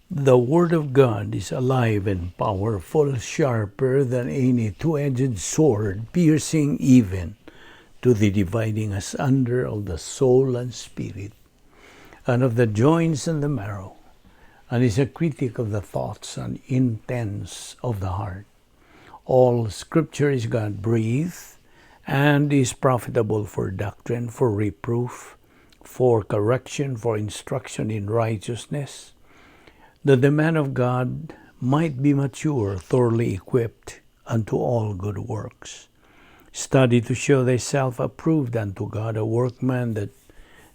The Word of God is alive and powerful, sharper than any two-edged sword, piercing even to the dividing asunder of the soul and spirit, and of the joints and the marrow, and is a critic of the thoughts and intents of the heart. All Scripture is God-breathed and is profitable for doctrine, for reproof, for correction, for instruction in righteousness, that the man of God might be mature, thoroughly equipped unto all good works. Study to show thyself approved unto God, a workman that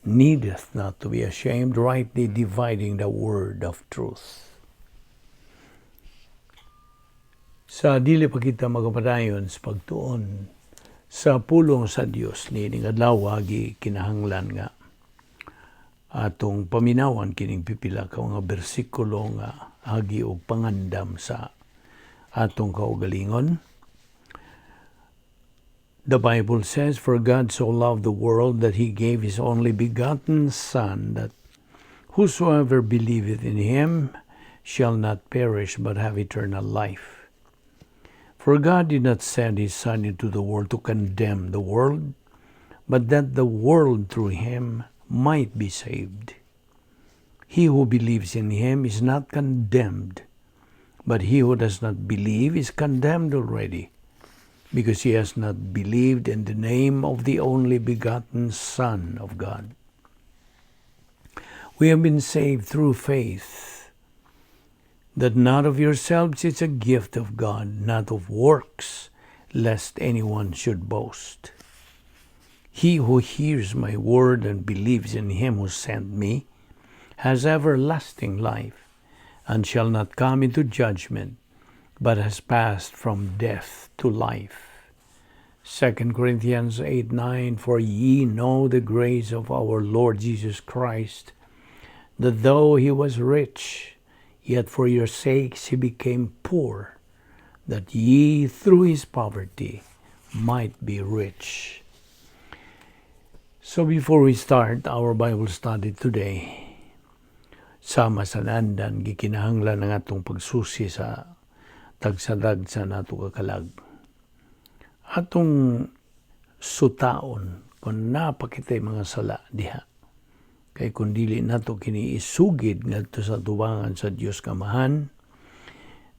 needeth not to be ashamed, rightly dividing the word of truth. Sa dili pa kita magpadayon sa pagtuon sa pulong sa Dios niining adlaw, kinahanglan nga atong paminawan kining pipila ka mga bersikulo nga agi og pangandam sa atong kaugalingon. The Bible says, "For God so loved the world that He gave His only begotten Son, that whosoever believeth in Him shall not perish but have eternal life. For God did not send His Son into the world to condemn the world, but that the world through Him might be saved. He who believes in Him is not condemned, but he who does not believe is condemned already, because he has not believed in the name of the only begotten Son of God." We have been saved through faith, that not of yourselves, it's a gift of God, not of works, lest anyone should boast. He who hears my word and believes in Him who sent me has everlasting life, and shall not come into judgment, but has passed from death to life. 2 Corinthians 8:9. For ye know the grace of our Lord Jesus Christ, that though He was rich, yet for your sakes He became poor, that ye through His poverty might be rich. So before we start our Bible study today, sama sa naandan, gikinahanglan ang atong pagsusi sa tagsa-tagsa nato ka kalag. Atong sutaon kung naa pa kitay mga sala diha. Kay kung dili nato kini isugid ngadto sa tubangan sa Dios Amahan,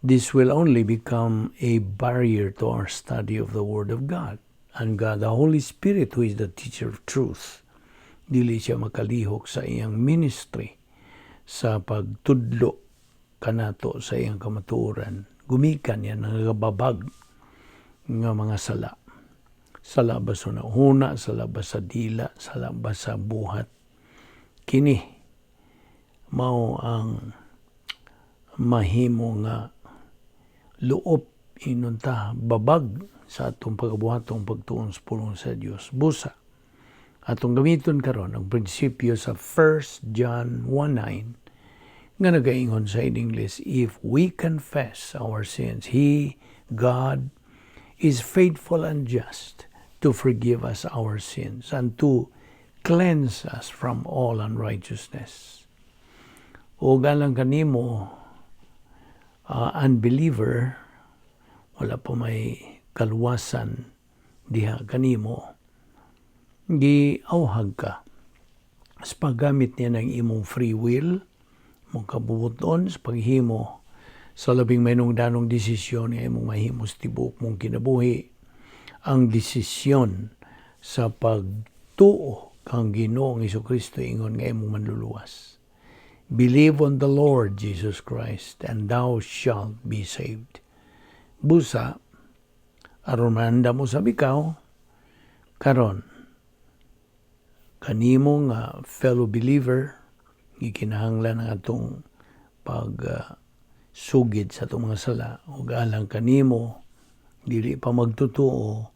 this will only become a barrier to our study of the Word of God. And God, the Holy Spirit, who is the teacher of truth, dili siya makalihok sa iyang ministry sa pagtudlo kanato sa iyang kamatuoran. Gumikan yan nangababag nga mga sala. Sala ba sa huna, sala ba sa dila, sala ba sa buhat. Kini mao ang mahimo nga luop inunta babag sa atong pagabuhatong pagtuon sa pulong sa Dios. Busa atong gamiton karon ang prinsipyo sa 1 John 1:9 nga nagaingon sa in English, "If we confess our sins, He, God, is faithful and just to forgive us our sins and to cleanse us from all unrighteousness." O alang kanimo, unbeliever, wala pa may kaluwasan diha kanimo, giawhag ka sa paggamit niya ng imong free will, mong kabubuton sa paghimo sa labing mahinungdanong desisyon nga imong mahimo sa tibuok mong kinabuhi, ang desisyon sa pagtuo kang Ginoong Kristo ingon nga imong manluluwas. Believe on the Lord Jesus Christ and thou shalt be saved. Busa, aron maandam mo sa ikaw, karon, kanimo nga fellow believer, gikinahanglan ang atong pag sugid sa atong mga sala ug alang kanimo dili pa magtotoo,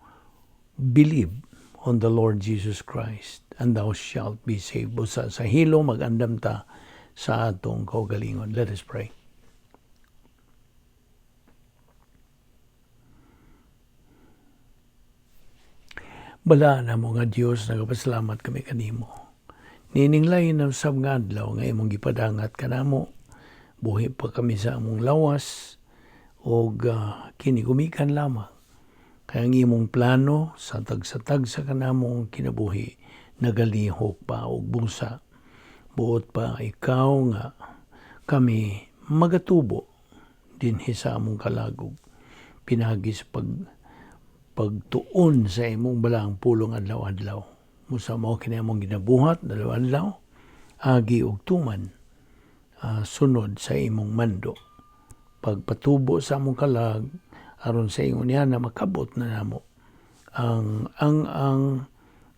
believe on the Lord Jesus Christ and thou shalt be saved. Busa sa hilom magandam ta sa atong kaugalingon. Let us pray. Balaan namo nga Dios, nagapasalamat kami kanimo. Niining lain na usab nga adlaw nga imong gipadangat kanamo. Buhi pa kami sa among lawas og kini gumikan lamang. Kay ang imong plano sa tagsa-tagsa kanamong kinabuhi nagalihok pa og busa. Buot pa ikaw nga kami magatubo dinhi sa among kalagog pinaagi sa pagtuon sa imong balaang pulong adlaw-adlaw. Busa mao kini among ginabuhat adlaw-adlaw, agi og tuman sunod sa imong mando. Pagpatubo sa among kalag aron sa ingon niya na makabot na namo ang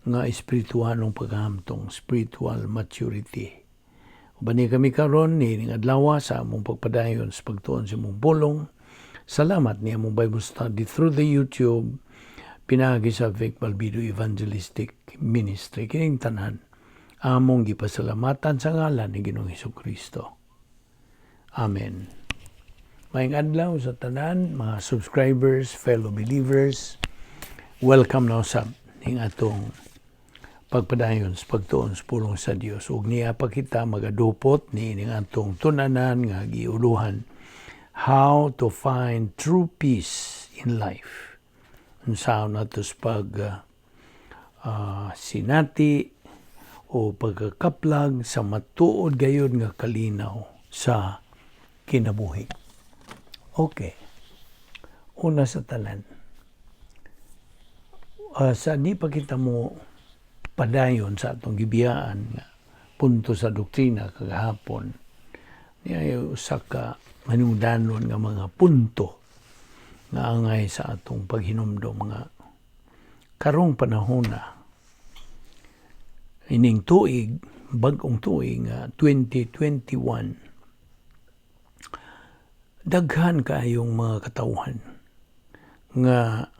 nga espirituhanong paghamtong, spiritual maturity. Ubani kami karon ni adlaw sa among pagpadayon sa pagtuon sa imong pulong. Salamat ni among Bible study through the YouTube pinaagi sa Vic Balbido Evangelistic Ministry. Kining tanan among gipasalamatan sa ngalan ni Ginoong Hesus Kristo. Amen. Maayong adlaw sa tanan, mga subscribers, fellow believers. Welcome na usab ning atong pagpadayon sa pagtuon sa pulong sa Dios. Ug niya pa kita magadupot ni ining atong tunanan nga giuluhan, "How to Find True Peace in Life." Unsaon nato sa pag sinati o pagkakaplag sa matuod gayud nga kalinaw sa kinabuhi. Okay. Una sa tanan. Sa di pa kita mo padayon sa atong gibiyaan nga punto sa doktrina kagahapon, niya usa ka manungdanon nga mga punto nga angay sa atong paghinumdom nga karong panahon na ining tuig, bag-ong tuig nga 2021, daghan kaayong mga katawhan nga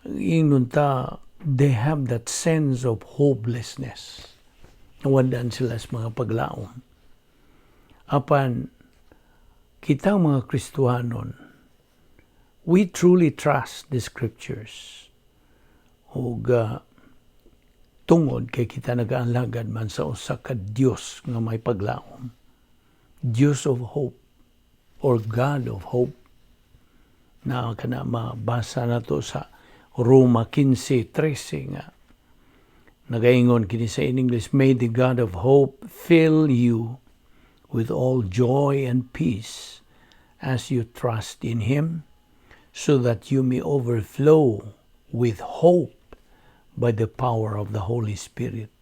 ingnon ta they have that sense of hopelessness. Nawadan sila sa mga paglaom. Apan kitang mga Kristohanon, we truly trust the scriptures ug tungod kay kita nagaalagad man sa usa ka Dios nga may paglaom, Dios of hope or God of hope, na kana mabasa nato sa Roma 15:13 nga nagaingon kini sa in English, "May the God of hope fill you with all joy and peace as you trust in Him, so that you may overflow with hope by the power of the Holy Spirit."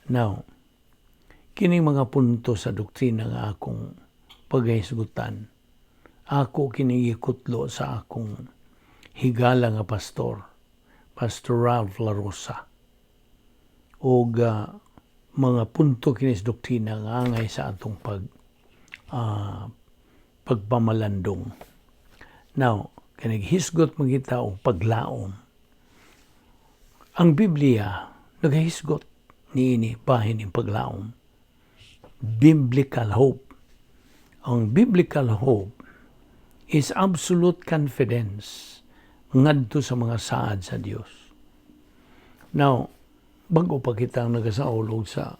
Now, kining mga punto sa doktrina nga akong paghisgutan, ako kini gikutlo sa akong higala nga pastor, Pastor Ralph La Rosa. Og mga punto kini sa doktrina nga angay sa atong pagpamalandong. Now, kay naghisgot man kita og paglaom. Ang Biblia naghisgot niini bahin ning paglaom. Biblical hope. Ang biblical hope is absolute confidence ngadto sa mga saad sa Dios. Now, bago pa kitang nagasaulog sa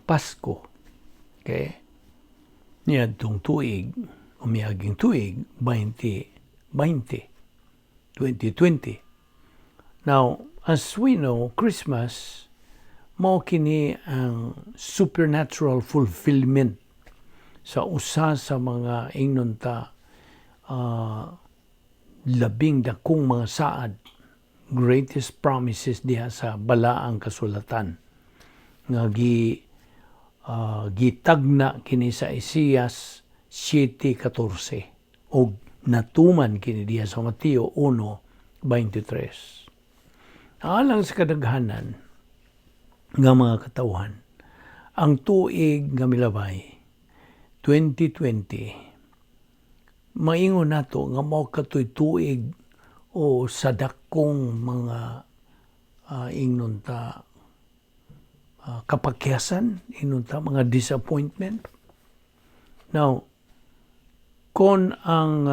Pasko, okay? Niadtong tuig, miaging tuig, 2020, 2020. Now, as we know, Christmas, mao kini ang supernatural fulfillment sa usa sa mga ingnon ta labing dakong mga saad, greatest promises diha sa balaang kasulatan nga gitagna kini sa Isaias 7:14 og natuman kini diha sa Mateo 1:23. Alang sa kadaghanan nga mga katawhan, ang tuig nga milabay 2020, maingon nato nga mao katoy tuig o sa dakong mga ingnon ta kapakyasan, ingnon ta mga disappointment. Now, kon ang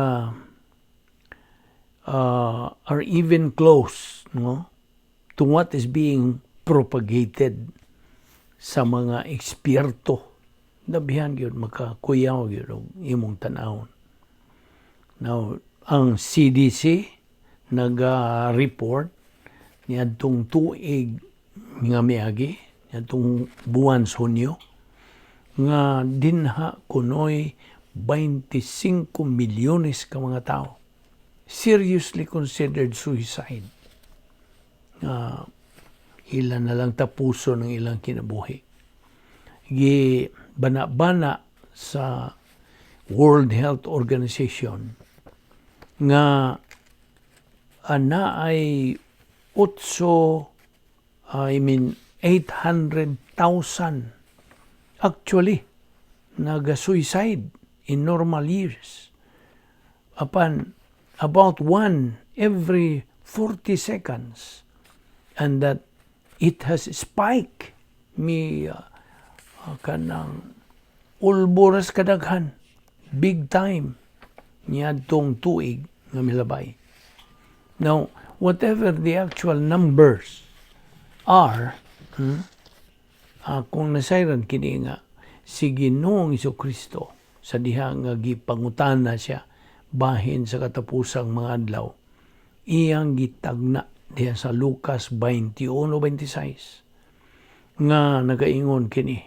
are even close, no, to what is being propagated sa mga eksperto Labihan gyud makakuyaw gyud og imong tan-awon. Now, ang CDC naga-report niadtong tuig nga miagi, niadtong buwan sa Hunyo, nga dinha kunoy 25 milyones ka mga tao seriously considered suicide, nga ila na lang tapuson ang ilang kinabuhi. Gi bana-bana sa World Health Organization nga ana ay 8, I mean, 800,000 actually naga-suicide in normal years. Apan about one every 40 seconds, and that it has spiked, mi kanang ulboras kadaghan big time niadtong tuig nga milabay. Now, whatever the actual numbers are, kung nasayran kini nga si Ginoong Kristo sa diha nga gipangutana siya bahin sa katapusang mga adlaw, iyang gitagna diha sa Lucas 21:26 nga nagaingon kini,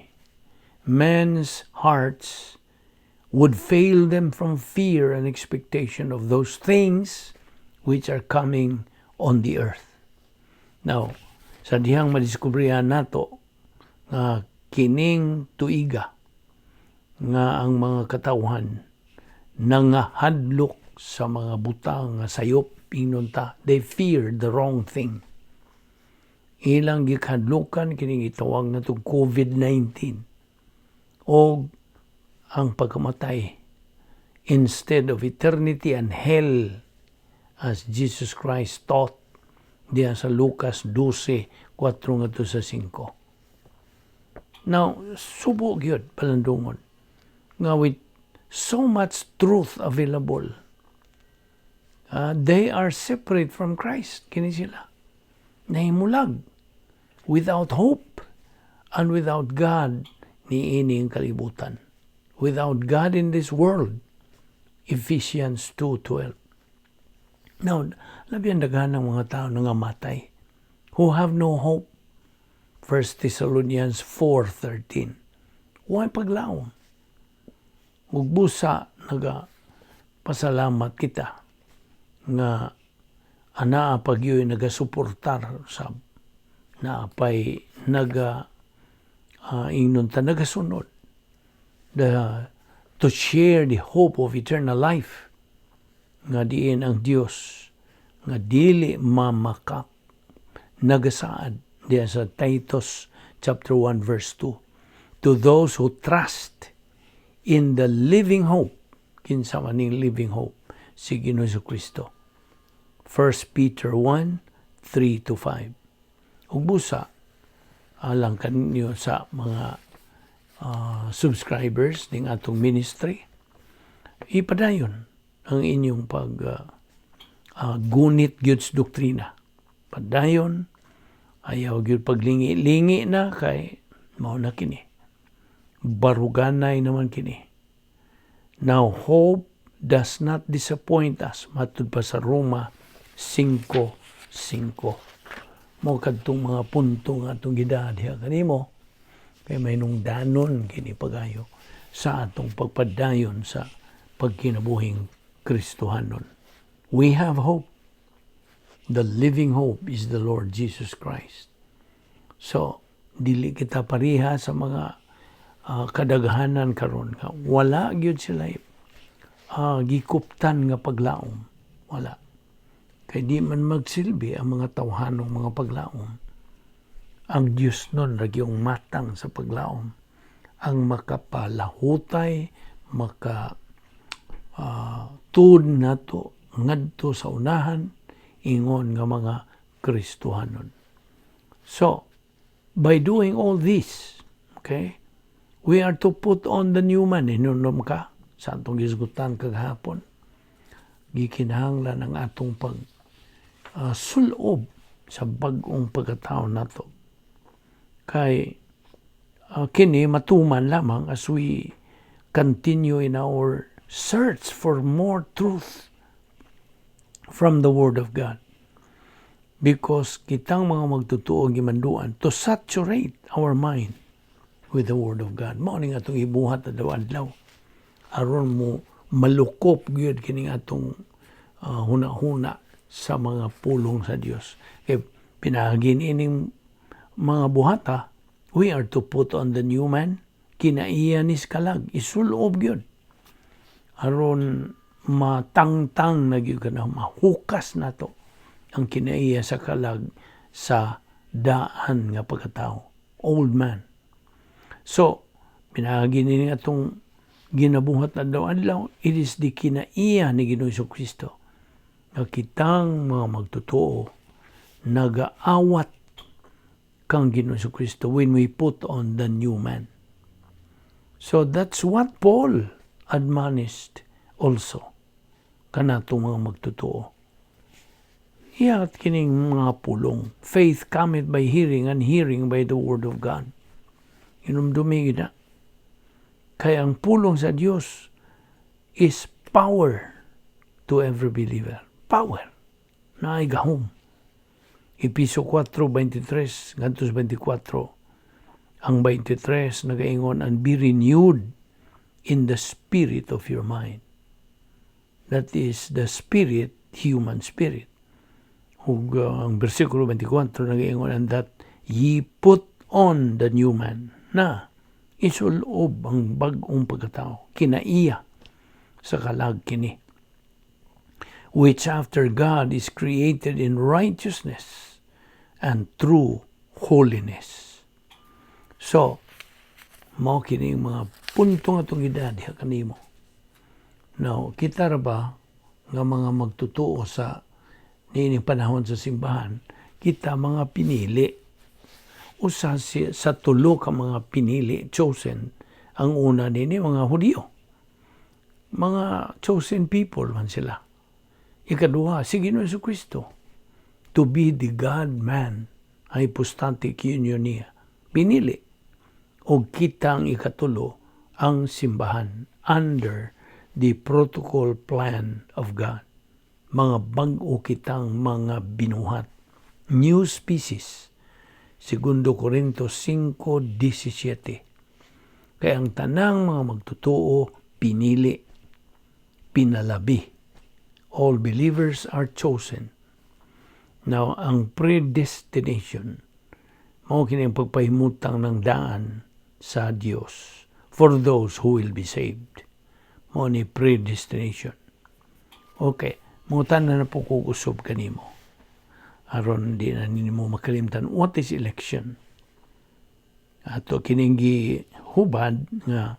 "Men's hearts would fail them from fear and expectation of those things which are coming on the earth." Now, sa dihang madiskubrihan nato nga kining tuiga nga ang mga katawhan nangahadlok sa mga butang nga sayop, ingnon ta, they fear the wrong thing. Ilang gikahadlokan kining gitawag natong COVID-19 o ang pagkamatay instead of eternity and hell, as Jesus Christ taught diya sa Lucas 12, 4 ngadto sa 5. Now, subo gyud palandungon nga with so much truth available, they are separate from Christ. Kini sila. Nahimulag. Without hope and without God niining kalibutan. Without God in this world. Ephesians 2:12. Now, labi ang daghan ng mga tao nga matay who have no hope. 1 Thessalonians 4:13. Way paglaom? Ug busa naga pasalamat kita nga anaa pa gyuy nagasuportar sa naapay naga ingnon ta nagasunod to share the hope of eternal life nga diin ang Dios nga dili mamakak nagasaad diya sa Titus chapter 1 verse 2 to those who trust in the living hope. Kinsa man ning living hope? Si Ginoo Kristo. 1 Peter 1 3 to 5. Ug busa alang kaninyo sa mga subscribers ning atong ministry, ipadayon ang inyong pag gunit gyud sa doktrina. Padayon, ayaw gyud paglingi-lingi na kay mao na kini, baruganay naman kini. Now, hope does not disappoint us matud pa sa Roma 5:5. Mo kadtong mga punto nga atong gidaa diha kanimo kay may nungdanon kini pagayo sa atong pagpadayon sa pagkinabuhing Kristohanon. We have hope. The living hope is the Lord Jesus Christ. So, dili kita pareha sa mga kadaghanan karon nga wala gyud sila gikuptan nga paglaom. Wala. Kay di man magsilbi ang mga tawhanong mga paglaom. Ang Diyos nun ra yung matang sa paglaom. Ang makapalahutay, maka tuod nato ngadto sa unahan ingon nga mga Kristohanon. So, by doing all this, okay, we are to put on the new man. Hinumdom ka sa atong gisgutan kagahapon. Gikinahanglan ang atong pag sulob sa bag-ong pagkatao nato. Kay Kini matuman lamang as we continue in our search for more truth from the Word of God. Because kitang mga magtutuo gimanduan to saturate our mind with the Word of God. Mao ning atong ibuhat adlaw-adlaw aron mo malukop gyud kining atong huna-huna sa mga pulong sa Dios. Kay pinaagi ining mga buhata, we are to put on the new man, kinaiya ni kalag, isulob gyud. Aron matangtang na gyud kana, mahukas nato ang kinaiya sa kalag sa daan nga pagkatao, old man. So, pinaagi ni atong ginabuhat adlaw-adlaw, it is the kinaiya ni Ginoong Kristo nga kitang mga magtotoo nagaawat kang Ginoong Kristo when we put on the new man. So that's what Paul admonished also kanatong mga magtotoo. Iyat kining mga pulong. Faith cometh by hearing, and hearing by the word of God. Inumdumi na. Kaya ang pulong sa Dios is power to every believer. Power. Naay gahom. Episo 4:23 ngadto 24. Ang 23 nagaingon, "And be renewed in the spirit of your mind." That is the spirit, human spirit. Ug ang bersikulo 24 nagaingon, "And that ye put on the new man." Na isulob ang bag-ong pagkatao. Kinaiya sa kalag kini. "Which after God is created in righteousness and true holiness." So, mao kini mga punto nga itong gidad diha kanimo. Now, kita ra ba nga mga magtutuo sa niining panahon sa simbahan, kita mga pinili. Usa si, sa tulo ka mga pinili, chosen, ang una nini mga Hudiyo. Mga chosen people man sila. Ikaduha, si Ginoong Kristo to be the God-man, hypostatic union niya. Pinili. O kita ang ikatulo, ang simbahan under the protocol plan of God. Mga bag-o kitang mga binuhat. New species. Segundo Corinto 5:17. Kaya ang tanang mga magtotoo, pinili, pinalabi. All believers are chosen. Now, ang predestination, mao kini ang pagpahimutang ng daan sa Dios for those who will be saved. Mao ni predestination. Okay, mutan na na po ko usob kanimo. Aron di na nimo makalimtan what is election. Ato kining hubad nga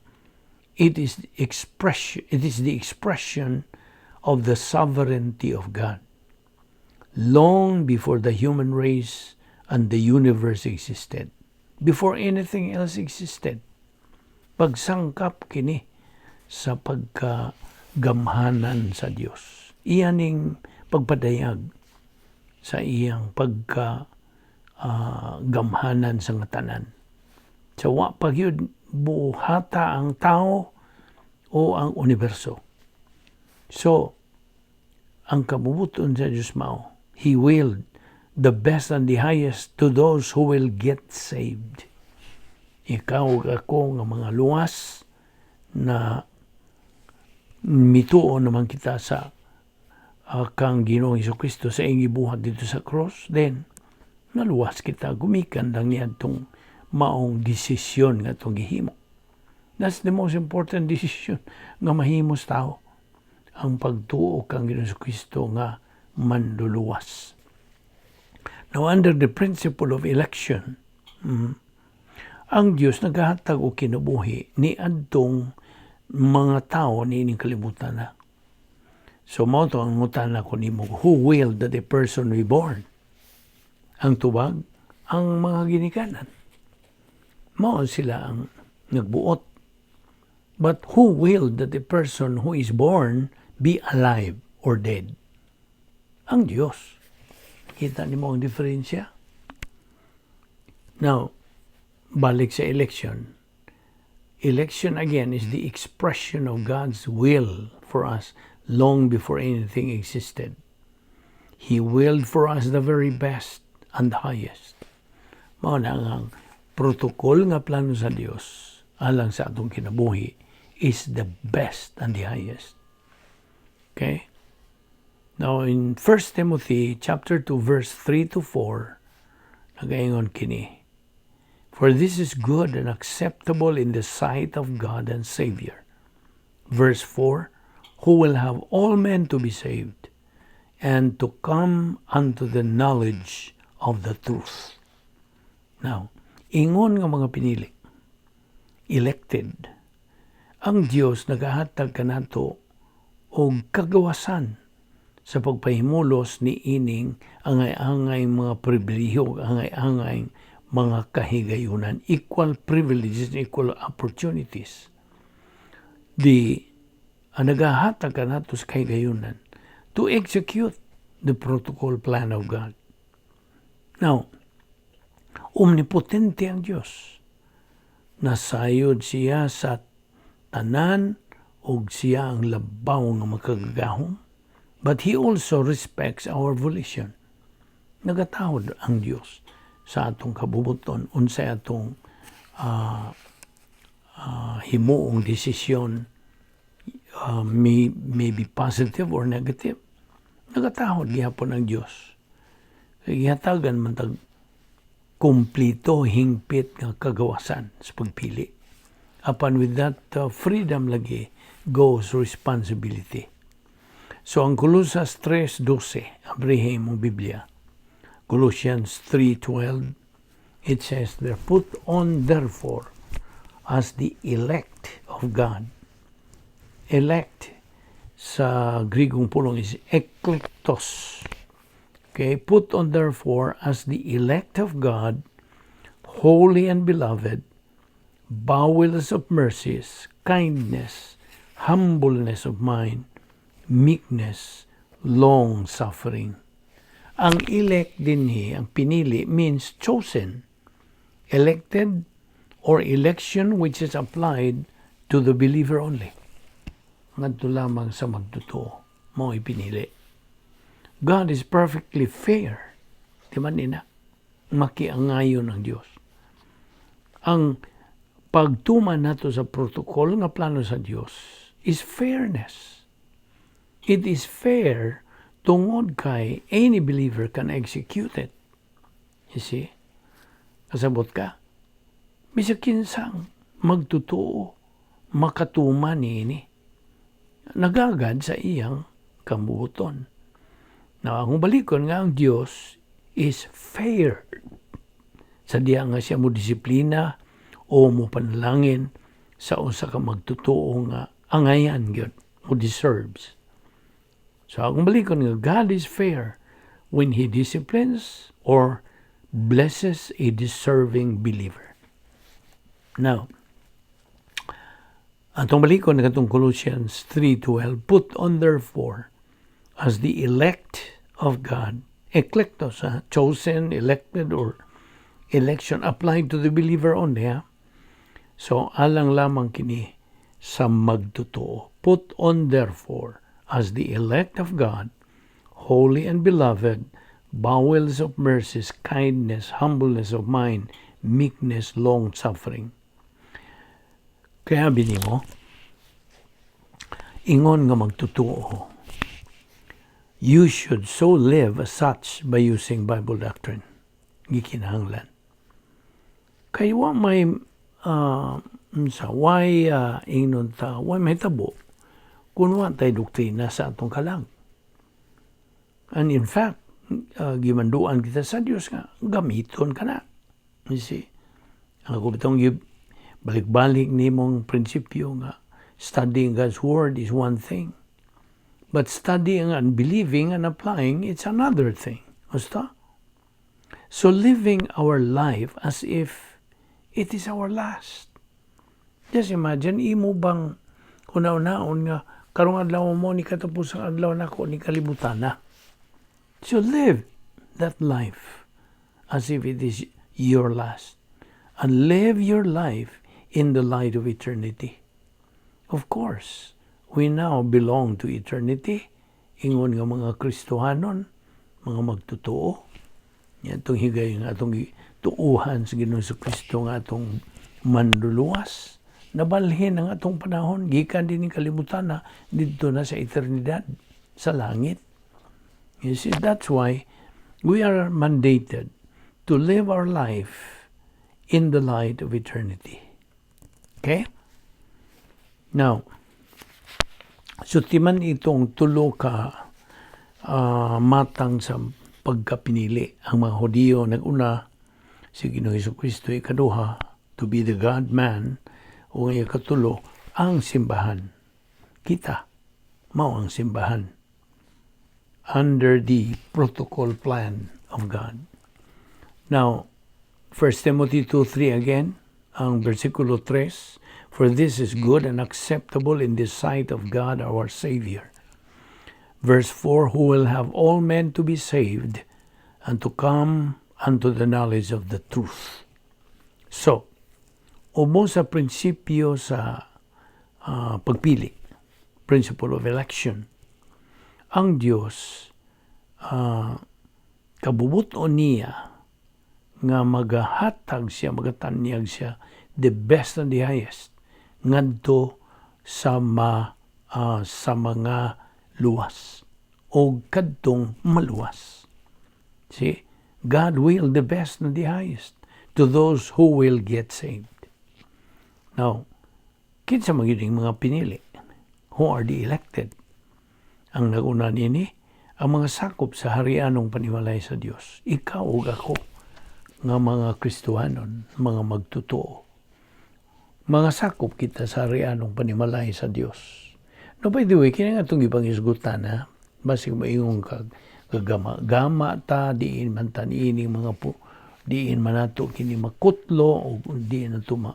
it is the expression of the sovereignty of God long before the human race and the universe existed, before anything else existed. Pagsangkap kini sa pagkagamhanan sa Dios. Iyaning pagpadayag sa iyang pagka gamhanan sa nga tanan. Sa wa pa gyud buhata ang tao o ang universo. So, ang kabubuton sa Diyos mao, He willed the best and the highest to those who will get saved. Ikaw ug ako nga mga luwas na mituo naman kita sa kang Ginoong Kristo sa iyang gibuhat dito sa cross, then naluwas kita gumikan lang niadtong maong desisyon nga atong gihimo. That's the most important decision nga mahimo sa tao. Ang pagtuo kang Ginoong Kristo nga manluluwas. Now, under the principle of election, ang Dios naghahatag og kinabuhi ni adtong mga tao niining kalibutan na. So mao to ang ngutana ko nimo, who will that a person be born? Ang tubag, ang mga ginikanan. Mao sila ang nagbuot. But who will that a person who is born be alive or dead? Ang Diyos. Kita nimo ang diferensya? Now, Balik sa election. Election again is the expression of God's will for us long before anything existed. He willed for us the very best and the highest. Mao na ang protocol nga plano sa Dios alang sa atong kinabuhi is the best and the highest. Okay? Now in 1 Timothy chapter 2 verse 3 to 4, nagaingon kini: "For this is good and acceptable in the sight of God and Savior." Verse 4, "Who will have all men to be saved and to come unto the knowledge of the truth." Now, ingon nga mga pinili, elected, ang Dios nagahatag kanato og kagawasan sa pagpahimulos ni ining angay-angay mga pribilehiyo, angay-angay mga kahigayunan, equal privileges and equal opportunities. The ang nagahatag kanato sa kahigayunan to execute the protocol plan of God. Now, omnipotente ang Dios. Nasayod siya sa tanan ug siya ang labaw nga makagagahom. But He also respects our volition. Nagatahod ang Dios sa atong kabubuton, unsay atong himuong desisyon, may be positive or negative. Nagatahod gihapon ang Dios. Kay gihatagan man tag kumplito, hingpit nga kagawasan sa pagpili. Apan with that freedom lagi goes responsibility. So ang Colosas 3:12, abrihin mo Biblia. Colossians 3:12, it says there, "Put on therefore as the elect of God." Elect sa Grigong pulong is eklektos. Okay, "Put on therefore as the elect of God, holy and beloved, bowels of mercies, kindness, humbleness of mind, meekness, long suffering." Ang elect dinhi, ang pinili, means chosen, elected, or election which is applied to the believer only. Ngadto lamang sa magtotoo, mao pinili. God is perfectly fair. Di man nina? Makiangayon ang Diyos. Ang pagtuman nato sa protocol nga plano sa Diyos is fairness. It is fair tungod kay any believer can execute it. You see? Kasabot ka? Bisag kinsang magtotoo, makatuman niini. Nagagad sa iyang kabubuton. Na ang balikon nga ang Dios is fair. Sa diya nga siya mo disiplina o mo panalangin sa usa ka magtotoo nga angayan gyud, mo deserves. So akong balikon nga God is fair when He disciplines or blesses a deserving believer. Now, atong balikon katong Colossians 3:12, "Put on therefore as the elect of God," eklektos, ha? Chosen, elected, or election applied to the believer only. Ha? So, alang lamang kini sa magtotoo. "Put on therefore as the elect of God, holy and beloved, bowels of mercies, kindness, humbleness of mind, meekness, long suffering." Kaya bini mo, ingon nga magtotoo, you should so live as such by using Bible doctrine. Gikinahanglan. Kay wa may unsa, why ingnon ta, why may tabo kung wa tay doktrina sa atong kalag. And in fact, gimanduan kita sa Dios nga gamiton ka na. You see? Ang ako bitong balik-balik nimong prinsipyo nga studying God's word is one thing. But studying and believing and applying, it's another thing. Basta? So living our life as if it is our last. Just imagine, imo bang una-unaon nga karong adlaw mo ni katapos ang adlaw nako ni kalibutan na. So live that life as if it is your last. And live your life in the light of eternity. Of course, we now belong to eternity. Ingon nga mga Kristohanon, mga magtotoo. Yan itong higay nga atong tuuhan sa Ginoong Kristo nga atong manluluwas. Nabalhin ang atong panahon, gikan din kalibutan na didto na sa eternidad, sa langit. You see, that's why we are mandated to live our life in the light of eternity. Okay? Now, so timan itong tulo ka matang sa pagkapinili. Ang mga Hudiyo nag-una, si Ginoong Kristo ikaduha, to be the God-man, o ang ikatulo, ang simbahan. Kita, mao ang simbahan under the protocol plan of God. Now, 1 Timothy 2:3 again, ang versikulo 3, "For this is good and acceptable in the sight of God our Savior." Verse 4, "Who will have all men to be saved and to come unto the knowledge of the truth." So, ubo sa prinsipyo sa pagpili, principle of election, ang Dios kabubuton niya nga magahatag siya, magatanyag siya the best and the highest ngadto sa mga luwas o kadtong maluwas. See? God will the best and the highest to those who will get saved. Now, kinsa magiging mga pinili? Who are the elected? Ang naguna nini, ang mga sakop sa harianong panimalay sa Dios. Ikaw ug ako nga mga Kristohanon, mga magtotoo. Mga sakop kita sa harianong panimalay sa Dios. No, by the way, kini nga itong ibang isgutan, ha? Basig maingon kag gagama gama ta, diin man ta niining mga po, diin man nato kini makutlo o diin nato ma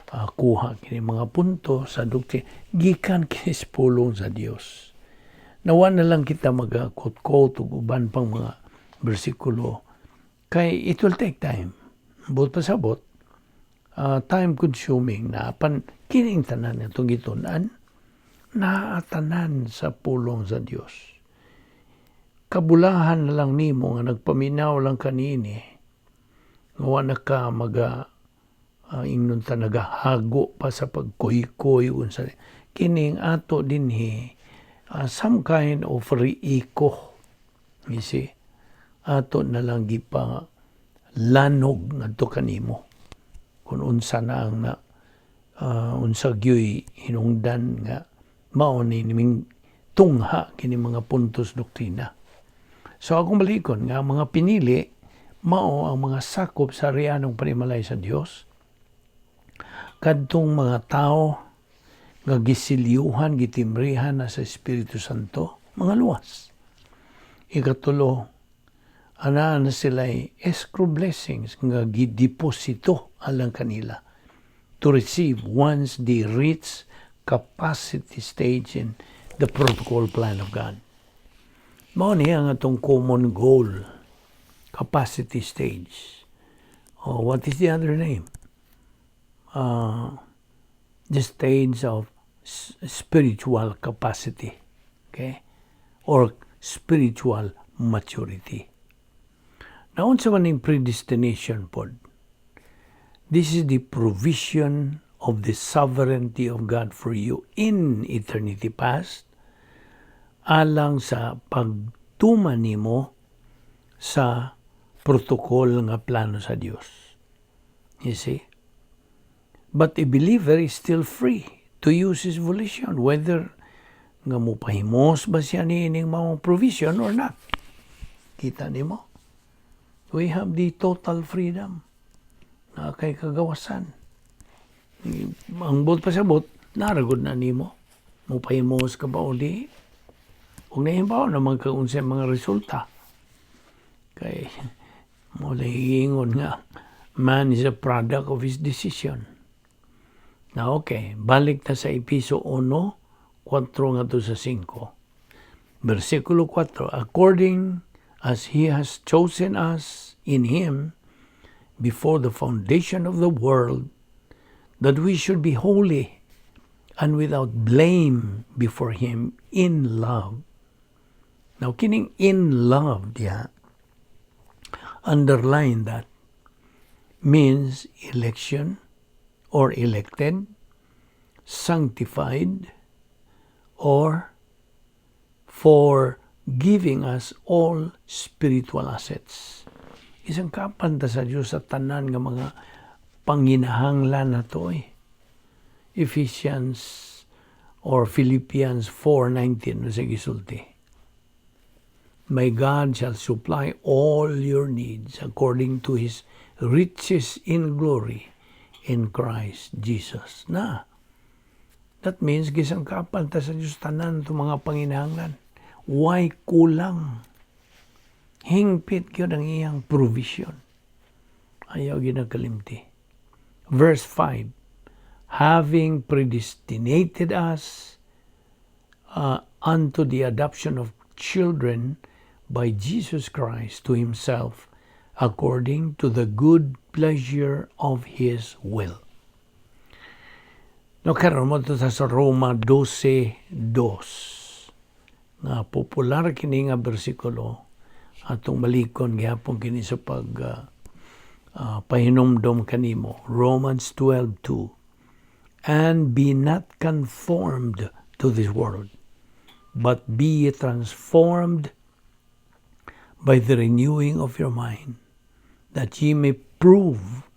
kuha kini mga punto sa doktrina gikan kini sa pulong sa Dios. Nawa na lang kita mag-quote ug uban pang mga bersikulo kay it will take time. Buot pasabot, time consuming na pan kining tanan itong gitun-an naatanan sa pulong sa Dios. Kabulahan na lang nimo nga nagpaminaw lang kanini nga wa na ka maga ingnon ta nagahago pa sa pagkuy-kuy unsa kining ato dinhi, some kind of riiko, you see, ato na lang gipa lanog ngadto kanimo kung unsa na ang na unsa gyoy hinungdan nga mao ni niming tungha kini mga puntos doktrina. So akong balikon nga ang mga pinili mao ang mga sakop sa rianong panimalay sa Dios, kadtong mga tao nga gisilyuhan, gitimbrihan na sa Espiritu Santo, mga luwas. Ikatulo, ana na sila escrow blessings nga gideposito alang kanila to receive once they reach capacity stage in the protocol plan of God. Mao niya ang atong common goal, capacity stage. Oh, what is the other name? The stage of spiritual capacity, okay? Or spiritual maturity. Now, unsa man ning predestination pod? This is the provision of the sovereignty of God for you in eternity past alang sa pagtuman nimo sa protocol nga plano sa Dios. You see? But a believer is still free to use his volition whether nga mopahimos ba siya niining mga provision or not. Kita nimo? We have the total freedom na kay kagawasan. Ang buot pasabot, naragod na nimo. Mopahimos ka ba o di? Kung nahibaw naman ka unsay mga resulta. Kay mo ingon nga man is a product of his decision. Na okay, balik ta sa Episo 1, 4 ngadto sa 5. Versikulo 4, "According as He has chosen us in Him before the foundation of the world, that we should be holy and without blame before Him in love. Now, kining "in love" diha, underline that, means election or elected, sanctified, or for giving us all spiritual assets. Gisangkapan ta sa Diyos sa tanan nga mga panginahanglan nato eh. Ephesians or Philippians 4:19 sa gisulti. "My God shall supply all your needs according to His riches in glory in Christ Jesus." Na, that means gisangkapan ta sa Diyos tanan itong mga panginahanglan. Why kulang? Hingpit gyud ang iyang provision. Ayaw ginakalimti. Verse 5, "Having predestinated us unto the adoption of children by Jesus Christ to Himself, according to the good pleasure of His will." No, karon mo sa Roma 12:2 nga popular kini nga bersikulo, atong balikon gihapon kini sa pag pahinumdom kanimo. Romans 12:2, "And be not conformed to this world, but be ye transformed by the renewing of your mind, that ye may prove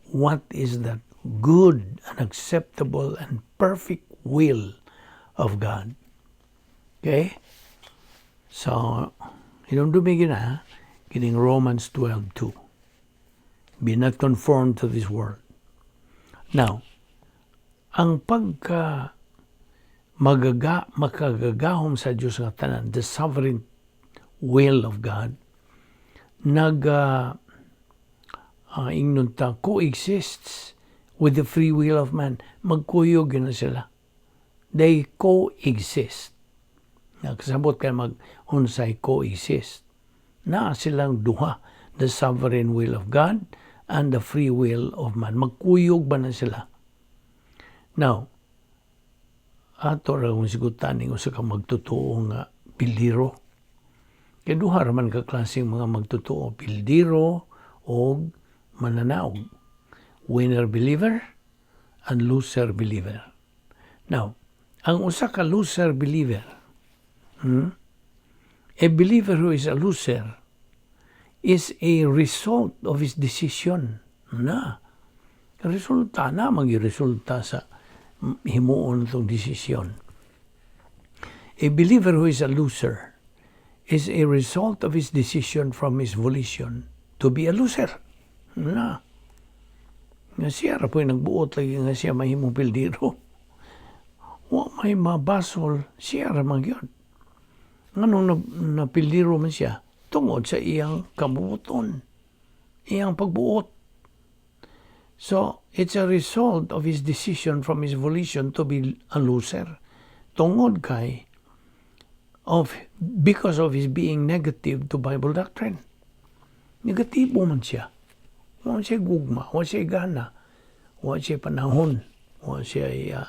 what is that good and acceptable and perfect will of God." Okay? So, hinumdumi na kining Romans 12:2. Be not conformed to this world. Now, ang pagka makagagahom sa Diyos nga tanan, the sovereign will of God, nag ingnon ta coexists with the free will of man. Magkuyog na sila. They coexist. Nakasabot kay mag unsay coexist. Na silang duha, the sovereign will of God and the free will of man. Magkuyog ba na sila? Now, ato ra kung sigutan ning usa ka magtotoo nga pildiro. Kay duha ra man ka klaseng mga magtotoo, pildiro og mananaog. Winner believer and loser believer. Now, ang usa ka loser believer, A believer who is a loser is a result of his decision. Na, resulta na, resulta sa himuon itong desisyon. A believer who is a loser is a result of his decision from his volition to be a loser. Na. Nga siya ra po'y nagbuot lagi nga siya mahimong pildiro. Wa may mabasol, siya ra man gyud. Nganong napildiro man siya? Tungod sa iyang kabubuton, iyang pagbuot. So, it's a result of his decision from his volition to be a loser. Tungod kay of because of his being negative to Bible doctrine. Negatibo man siya. Wa siya gugma, wa siya gana, wa siya panahon, wa siya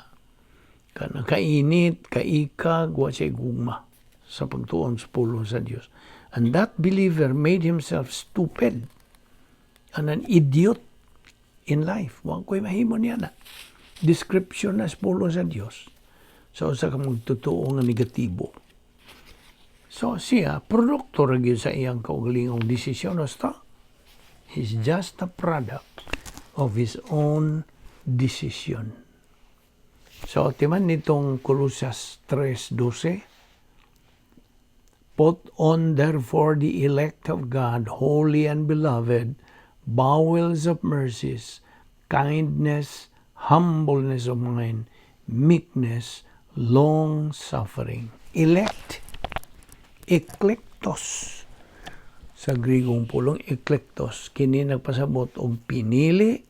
kana kainit, kaikag, wa siya gugma sa pagtuon sa pulong sa Dios. And that believer made himself stupid and an idiot in life. Wa ko'y mahimo niya na. Description na sa pulong sa Dios. So, sa ka magtotoo nga negatibo. So, siya, produkto ra gyud sa iyang kaugalingong desisyon. Basta, he's just a product of his own decision. So, timan nitong Colosas 3:12, "Put on therefore, the elect of God, holy and beloved, bowels of mercies, kindness, humbleness of mind, meekness, long suffering." Elect. Eklektos. Sa Grigong pulong, eklektos. Kini nagpasabot og pinili,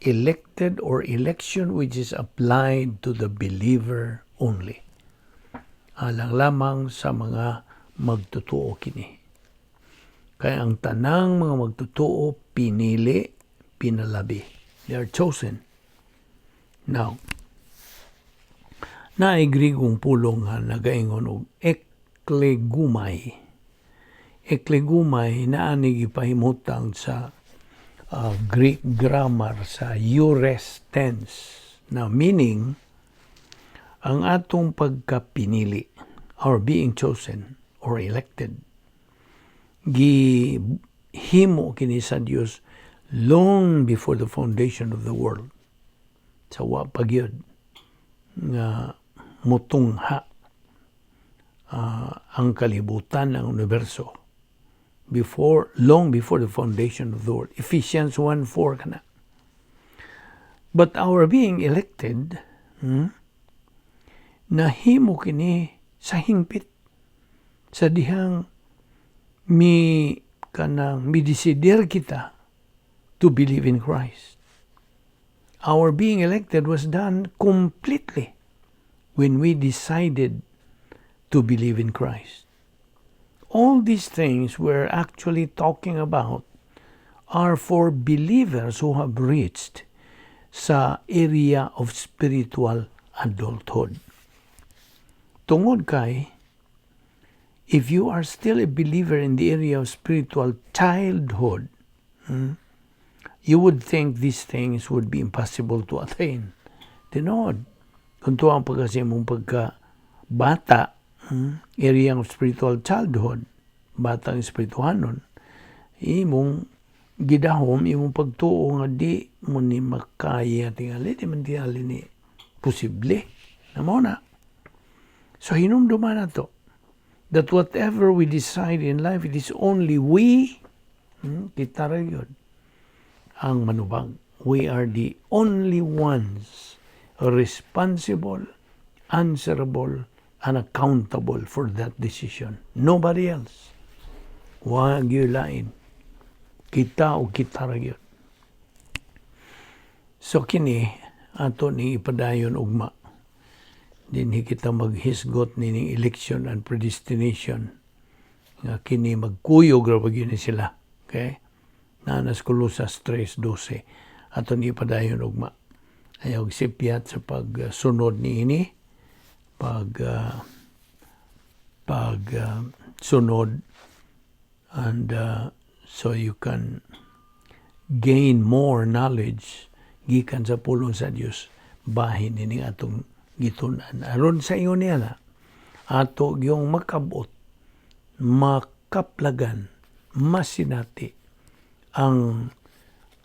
elected or election which is applied to the believer only. Alang lamang sa mga magtotoo kini. Kaya ang tanang mga magtotoo pinili. Pinalabi. They are chosen. Now, naay Grigong pulong nga nagaingon og eklegomai. Eklegomai naa ni gipahimutang sa Greek grammar sa aorist tense. Now, meaning, ang atong pagkapinili, our being chosen or elected, gihimo kini sa Dios long before the foundation of the world. Sa wa pa gyud nga mutungha ang kalibutan, ang universo. Before, long before the foundation of the world. Ephesians 1:4 kana. But our being elected, nahimo kini sa hingpit sa dihang mi kanang midesidir kita to believe in Christ. Our being elected was done completely when we decided to believe in Christ. All these things we're actually talking about are for believers who have reached sa area of spiritual adulthood. Tungod kay, if you are still a believer in the area of spiritual childhood, you would think these things would be impossible to attain. Tinuod, kung tuang pa kasi mong pagka bata, area of spiritual childhood, batang espirituhanon, imong gidahom, imong pagtuo nga di mo ni makaya tingali, di man tingali ni posible. Na mao na. So hinumduman na to that whatever we decide in life, it is only we, kita ra yun, ang manubag. We are the only ones responsible, answerable, and accountable for that decision. Nobody else. Wa gyud lain. Kita o kita ra gyud. So kini ato ni ipadayon ugma. Dinhi kita maghisgot nining election and predestination nga kini magkuyog ra gyud ni sila. Okay? Naa na sa Colosas 3:12. Ato ni ipadayon ugma. Ayaw sipyat sa pagsunod niini, pag sunod and so you can gain more knowledge gikan sa pulong sa Dios bahin nining atong gitun-an. Aron sa ingon niya na ato yung makabot, makaplagan, masinati ang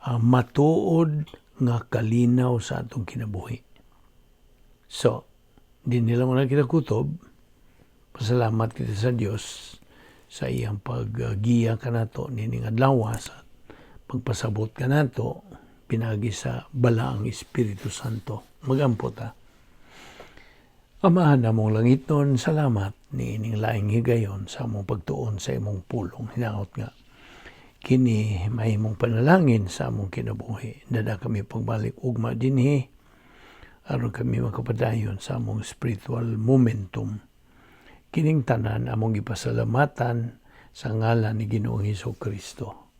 matuod nga kalinaw sa atong kinabuhi. So, di nila mo na kita kutob. Pasalamat kita sa Dios sa iyang paggiya kanato nining adlaw sa pagpasabot kanato pinagi sa balaang Espiritu Santo. Magampo ta. Amahan namong langitnon, salamat niining laing higayon sa among pagtuon sa imong pulong. Hinaot nga kini mahimong panalangin sa among kinabuhi. Dada kami pagbalik ugma dinhi aron kami makapadayon sa among spiritual momentum. Kining tanan among gipasalamatan sa ngalan ni Ginoong Hesus Kristo.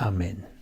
Amen.